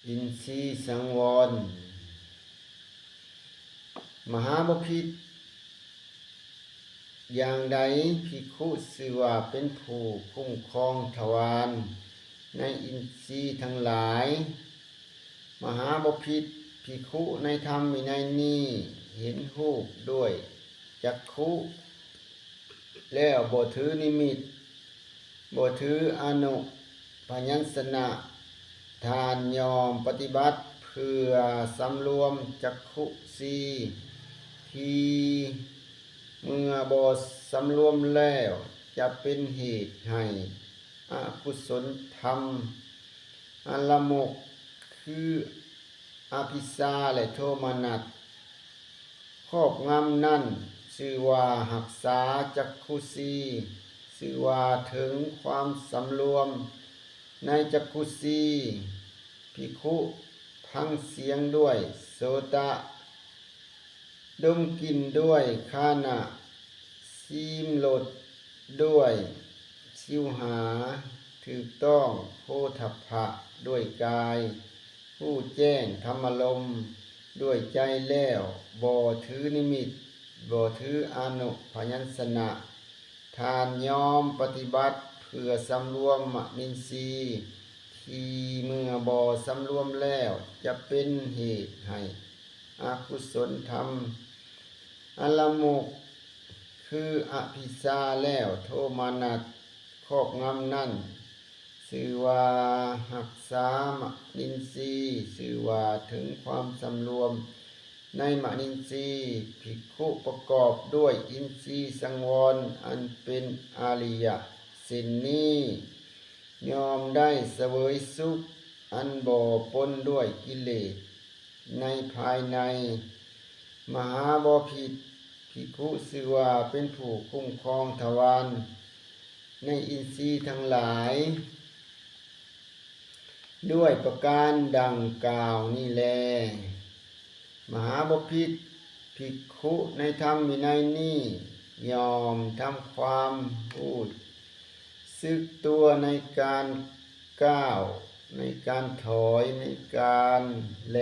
ອິນຊີສັງວອນ. ມະຫາບໍພິດ ຢ່າງໃດພິກຂຸຊື່ວ່າເປັນຜູ້ຄຸ້ມຄອງທະວານໃນອິນຊີທັງຫຼາຍ? ມະຫາບໍພິດ, ພິກຂຸໃນທຳວິໄນນີ້ເຫັນຮູບດ້ວຍຈັກຂຸແລ້ວບໍ່ຖືນິມິດ, ບໍ່ຖືອະນຸພະຍັນຊະນະ, ທ່ານຍ່ອມປະຕິບັດເພື່ອສຳລວມຈັກຂຸສີ່ ທີ່ເມື່ອບໍ່ສຳລວມແລ້ວ ຈະເປັນເຫດໃຫ້ອະກຸສົນທຳອັນລາມົກ ຄືອະພິຊາ ແລະ ໂທມະນັດ ຄອບງຳນັ້ນ ຊື່ວ່າຮັກສາຈັກຂຸສີ່, ຊື່ວ່າເຖິງຄວາມສຳລວມໃນຈັກຂຸສີ່. ພິກຂຸຟັງສຽງດ້ວຍໂສຕະ, ດົມກິ່ນດ້ວຍຄານະ, ຊີມລົດດ້ວຍຊິວຫາ, ຖືກຕ້ອງໂພທະພະດ້ວຍກາຍ, ຮູ້ແຈ້ງທຳມາລົມດ້ວຍໃຈແລ້ວ ບໍ່ຖືນິມິດ, ບໍ່ຖືອະນຸພະຍັນຊະນະ, ທ່ານຍອມປະຕິບັດເພື່ອສຳລວມມະນິນຊີ ທີ່ເມື່ອບໍ່ສຳລວມແລ້ວ ຈະເປັນເຫດໃຫ້ອະກຸສົນທຳອັນລາມົກ ຄືອະພິຊາ ແລ້ວໂທມະນັດຄອບງຳນັ້ນ ຊື່ວ່າຮັກສາມະນິນຊີ, ຊື່ວ່າເຖິງຄວາມສຳລວມໃນມະນິນຊີ. ພິກຂຸປະກອບດ້ວຍອິນຊີສັງວອນ ອັນເປັນອະລິຍະເຊັ່ນນີ້ ຍ່ອມໄດ້ສະເຫວີຍສຸກອັນບໍ່ປົນດ້ວຍກິເລດໃນພາຍໃນ. ມະຫາບໍພິດ, ພິກຂຸຊື່ວ່າເປັນຜູ້ຄຸ້ມຄອງທະວານໃນອິນຊີທັງຫຼາຍ ດ້ວຍປະການດັ່ງກ່າວນີ້ແລ. ມະຫາບໍພິດ, ພິກຂຸໃນທຳວິໄນນີ້ ຍ່ອມທຳຄວາມຮູ້ສຶກຕົວໃນການກ້າວ, ໃນການຖອຍ, ໃນການແລ,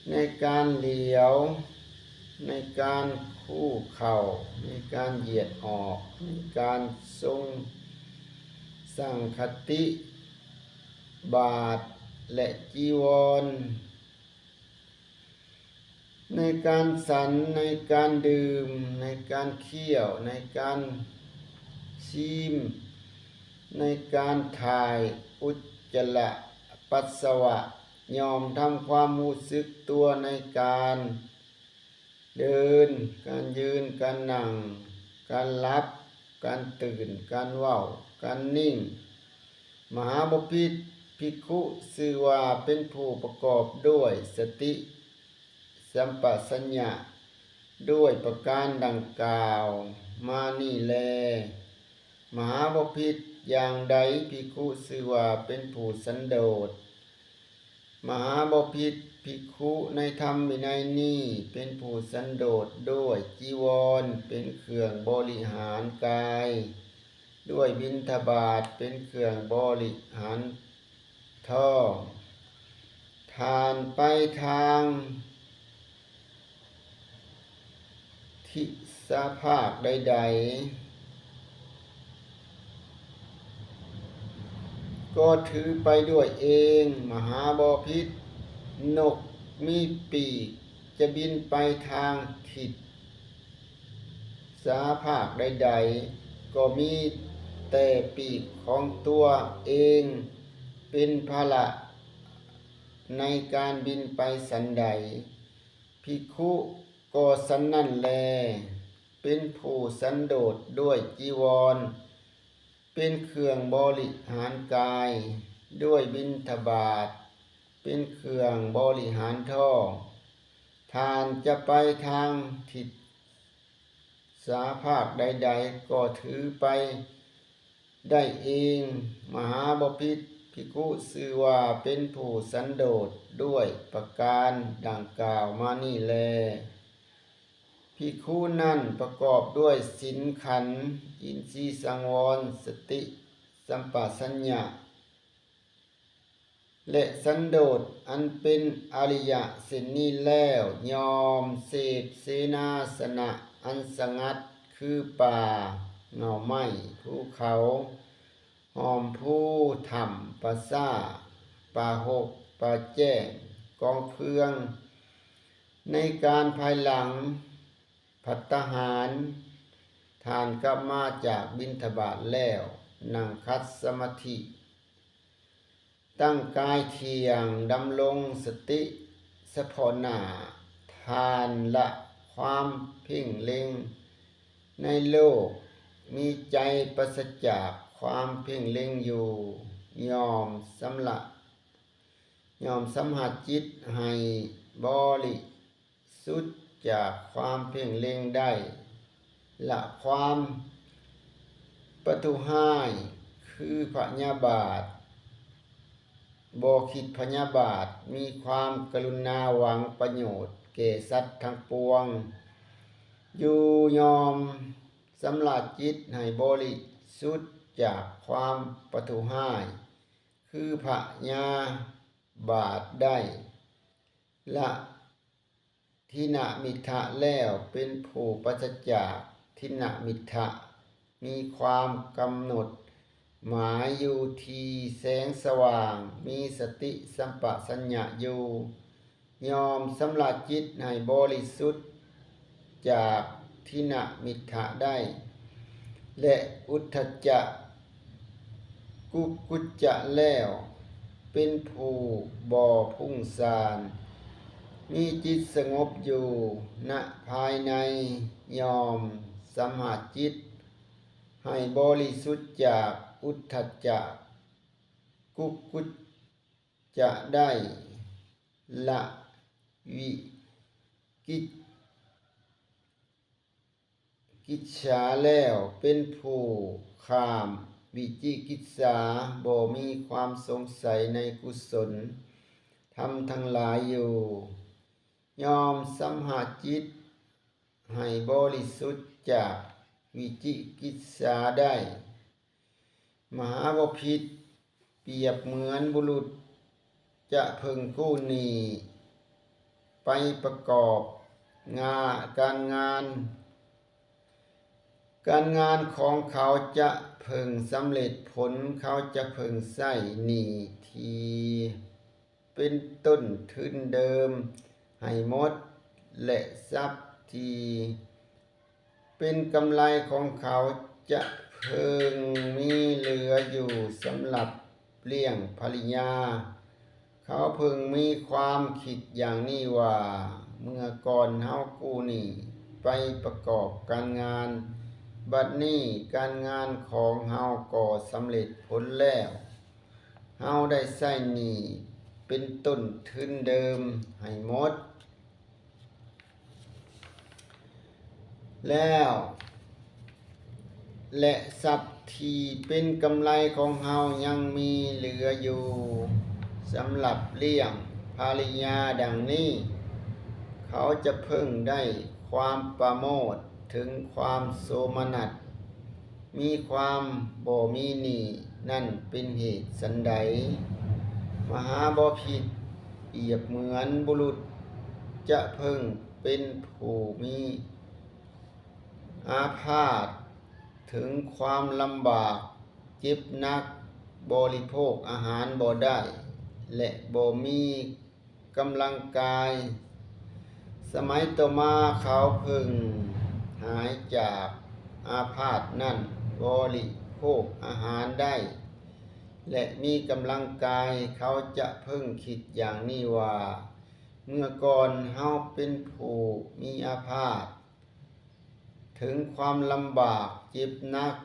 ໃນການຫຼຽວ, ໃນການຄູ່ເຂົ້າ, ໃນການຢຽດອອກ, ໃນການຊົງສັງຄະຕິ, ບາດ ແລະ ຈີວອນ, ໃນການສັນ, ໃນການດື່ມ, ໃນການຄ້ຽວ, ໃນການຊີມ, ໃນການຖ່າຍອຸດຈະລະປັດສະວະ, ຍ່ອມທຳຄວາມຮູ້ສຶກຕົວໃນການເດີນ, ການຢືນ, ການນັ່ງ, ການຫຼັບ, ການຕື່ນ, ການເວົ້າ, ການນິ່ງ. ມະຫາບໍພິດ, ພິກຂຸຊື່ວ່າເປັນຜູ້ປະກອບດ້ວຍສະຕິ ສຳປະສັນຍະ ດ້ວຍປະການດັ່ງກ່າວມານີ້ແລ. ມະຫາບໍພິດ, ຢ່າງໃດພິກຂຸຊື່ວ່າເປັນຜູ້ສັນໂດດ? ມະຫາບໍພິດ, ພິກຂຸໃນທຳວິໄນນີ້ເປັນຜູ້ສັນໂດດດ້ວຍຈີວອນເປັນເຄື່ອງບໍລິຫານກາຍ, ດ້ວຍບິນທະບາດເປັນເຄື່ອງບໍລິຫານ ທ້ອງ. ທ່ານໄປທາງທິສະພາກໃດໆ ກໍຖືໄປດ້ວຍເອງ. ມະຫາບໍພິດ, ນົກມີປີກຈະບິນໄປທາງທິດ ສາພາກໃດໆ ກໍມີແຕ່ປີກຂອງຕົວເອງເປັນພາລະໃນການບິນໄປສັນໃດ, ພິກຂຸກໍສັນນັ້ນແລ, ເປັນຜູ້ສັນໂດດດ້ວຍຈີວອນເປັນເຄື່ອງບໍລິຫານກາຍ, ດ້ວຍບິນທະບາດເປັນເຄື່ອງບໍລິຫານທ້ອງ. ທ່ານຈະໄປທາງທິດ ສາພາກໃດໆ ກໍຖືໄປໄດ້ເອງ. ມະຫາບໍພິດ, ພິກຂຸຊື່ວ່າເປັນຜູ້ສັນໂດດດ້ວຍປະການດັ່ງກ່າວມານີ້ແລ. ພິກຂຸນັ້ນປະກອບດ້ວຍສິນຂັນ, ອິນຊີສັງວອນ, ສະຕິສຳປະສັນຍະ, ແລະສັນໂດດອັນເປັນອະລິຍະເຊັ່ນນີ້ແລ້ວ ຍ່ອມເສບເສນາສະນະອັນສະຫງັດ ຄືປ່າ, ເຫງົາໄມ້, ພູເຂົາ, ຮ່ອມພູ, ຖ້ຳ, ປ່າຊ້າ, ປ່າຮົກ, ປ່າແຈ້ງ, ກອງເຟືອງ. ໃນການພາຍຫຼັງ ພັດຕາຫານ, ທ່ານກັບມາຈາກບິນທະບາດແລ້ວ, ນັ່ງຂັດສະມາທິ, ຕັ້ງກາຍທ່ຽງ, ດຳລົງສະຕິສະເພາະໜ້າ, ທ່ານລະຄວາມເພັ່ງເລັງໃນໂລກ, ມີໃຈປາສະຈາກຄວາມເພັ່ງເລັງຢູ່, ຍ່ອມຊຳລະ, ຍ່ອມສຳຫະຈິດໃຫ້ບໍລິ ສຸດຈາກຄວາມເພງເລັງໄດ້, ລະຄວາມປະທຸຮ້າຍ ຄືພະຍາບາດ, ບໍ່ຄິດພະຍາບາດ, ມີຄວາມກະລຸນາຫວັງປະໂຫຍດແກ່ສັດທັງປວງຢູ່, ຍ່ອມຊຳລະຈິດໃຫ້ບໍລິສຸດຈາກຄວາມປະທຸຮ້າຍ ຄືພະຍາບາດໄດ້, ລະ ທິນະມິດທະແລ້ວ ເປັນຜູ້ປາສະຈາກທິນະມິດທະ, ມີຄວາມກຳນົດໝາຍຢູ່ທີ່ແສງສະຫວ່າງ, ມີສະຕິສຳປະສັນຍະຢູ່, ຍ່ອມຊຳລະຈິດໃຫ້ບໍລິສຸດຈາກທິນະມິດທະໄດ້ ແລະ ອຸດທະຈະ ກຸກຸດຈະແລ້ວ ເປັນຜູ້ບໍ່ຟຸ້ງຊານ, ມີຈິດສະຫງົບຢູ່ນະພາຍໃນ, ຍ່ອມສຳຫະຈິດໃຫ້ບໍລິສຸດຈາກອຸດທະຈະ ກຸກຸດຈະໄດ້, ລະ ວິກິດ ກິດສາແລ້ວ ເປັນຜູ້ຂ້າມວິຈິກິດສາ, ບໍ່ມີຄວາມສົງໄສໃນກຸສົນທຳທັງຫຼາຍຢູ່, ຍ່ອມສຳຫະຈິດໃຫ້ບໍລິສຸດຈາກວິຈິກິດສາໄດ້. ມະຫາບໍພິດ ປຽບເໝືອນບຸລຸດຈະເພິ່ງກູ້ໜີ້ໄປປະກອບງາ ການງານ, ການງານຂອງເຂົາຈະເພິ່ງສຳເລັດຜົນ, ເຂົາຈະເພິ່ງໃຊ້ໜີ້ທີ່ ເປັນຕົ້ນທຶນເດີມໃຫ້ໝົດ ແລະ ຊັບທີ່ເປັນກຳໄລຂອງເຂົາຈະເພິ່ງມີເຫຼືອຢູ່ສຳລັບລ້ຽງພະລິຍາ. ເຂົາເພິ່ງມີຄວາມຄິດຢ່າງນີ້ວ່າ, ເມື່ອກ່ອນເຮົາກູ້ໜີ້ໄປປະກອບການງານ, ບັດນີ້ການງານຂອງເຮົາກໍສຳເລັດຜົນແລ້ວ. ເຮົາໄດ້ໃຊ້ໜີ້ເປັນຕົ້ນທຶນເດີມໃຫ້ໝົດແລ້ວ ແລະ ຊັບທີ່ເປັນກຳໄລຂອງເຮົາຍັງມີເຫຼືອຢູ່ສຳລັບລ້ຽງພະລິຍາ. ດັ່ງນີ້ ເຂົາຈະເພິ່ງໄດ້ຄວາມປະໂມດເຖິງຄວາມໂສມະນັດ. ມີຄວາມບໍ່ມີໜີ້ນັ້ນເປັນເຫດສັນໃດ? ມະຫາບໍພິດ ປຽບເໝືອນບຸລຸດຈະເພິ່ງເປັນຜູ້ມີອາພາດເຖິງຄວາມລຳບາກເຈັບໜັກ, ບໍລິໂພກອາຫານບໍ່ໄດ້ ແລະ ບໍ່ມີ ກຳລັງກາຍ. ສະໄໝຕໍ່ມາເຂົາເພິ່ງຫາຍຈາກອາພາດນັ້ນ, ບໍລິໂພກອາຫານໄດ້ ແລະ ມີກຳລັງກາຍ. ເຂົາຈະເພິ່ງຄິດຢ່າງນີ້ວ່າ, ເມື່ອກ່ອນເຮົາເປັນຜູ້ມີອາພາດ ເຖິງຄວາມລຳບາກເຈັບໜັກ,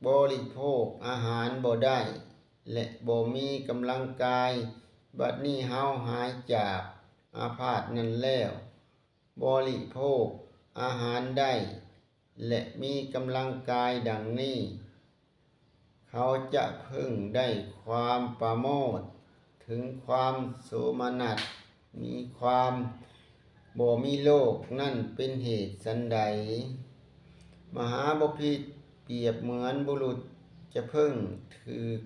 ບໍລິໂພກອາຫານບໍ່ໄດ້ ແລະ ບໍ່ມີກຳລັງກາຍ, ບັດນີ້ເຮົາຫາຍຈາກອາພາດນັ້ນແລ້ວ, ບໍລິໂພກອາຫານໄດ້ ແລະ ມີກຳລັງກາຍ. ດັ່ງນີ້ ເຂົາຈະເພິ່ງໄດ້ຄວາມປະໂມດເຖິງຄວາມໂສມະນັດ, ມີຄວາມບໍ່ມີໂລກນັ້ນເປັນເຫດສັນໃດ? ມະຫາບໍພິດ ປຽບເໝືອນບຸລຸດຈະເພິ່ງຖືກ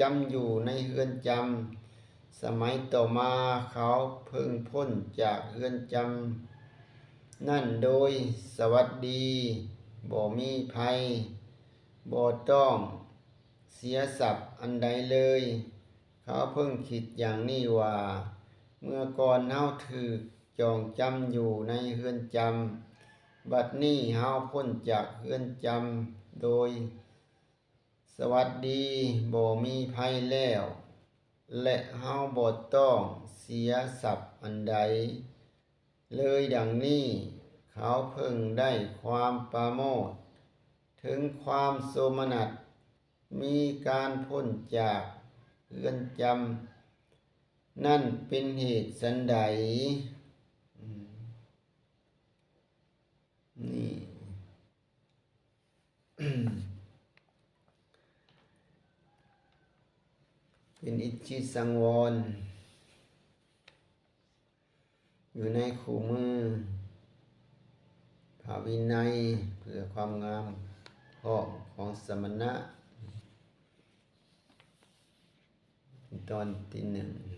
ຈຳຢູ່ໃນເຮືອນຈຳ, ສະໄໝຕໍ່ມາເຂົາເພິ່ງພົ້ນຈາກເຮືອນຈຳນັ້ນໂດຍສະຫວັດດີ, ບໍ່ມີໄພ, ບໍ່ຕ້ອງເສຍສັບອັນໃດເລີຍ. ເຂົາເພິ່ງຄິດຢ່າງນີ້ວ່າ, ເມື່ອກ່ອນເຮົາຖືກຈອງຈຳຢູ່ໃນເຮືອນຈຳ, ບັດນີ້ເຮົາພົ້ນຈາກເຮືອນຈຳໂດຍ ສະຫວັດດີ, ບໍ່ມີໄພແລ້ວ ແລະ ເຮົາບໍ່ຕ້ອງເສຍສັບອັນໃດເລີຍ. ດັ່ງນີ້ເຂົາເພິ່ງໄດ້ຄວາມປາໂມດເຖິງຄວາມໂສມະນັດ, ມີການພົ້ນຈາກເຮືອນຈຳນັ້ນເປັນເຫດສັນໃດ? ນີ້ ເປັນອິດທິສັງວອນ ຢູ່ໃນຄູ່ມືພະວິໄນ ເພື່ອຄວາມງາມພ້ອມຂອງສະມະນະ ຕອນທີໜຶ່ງ.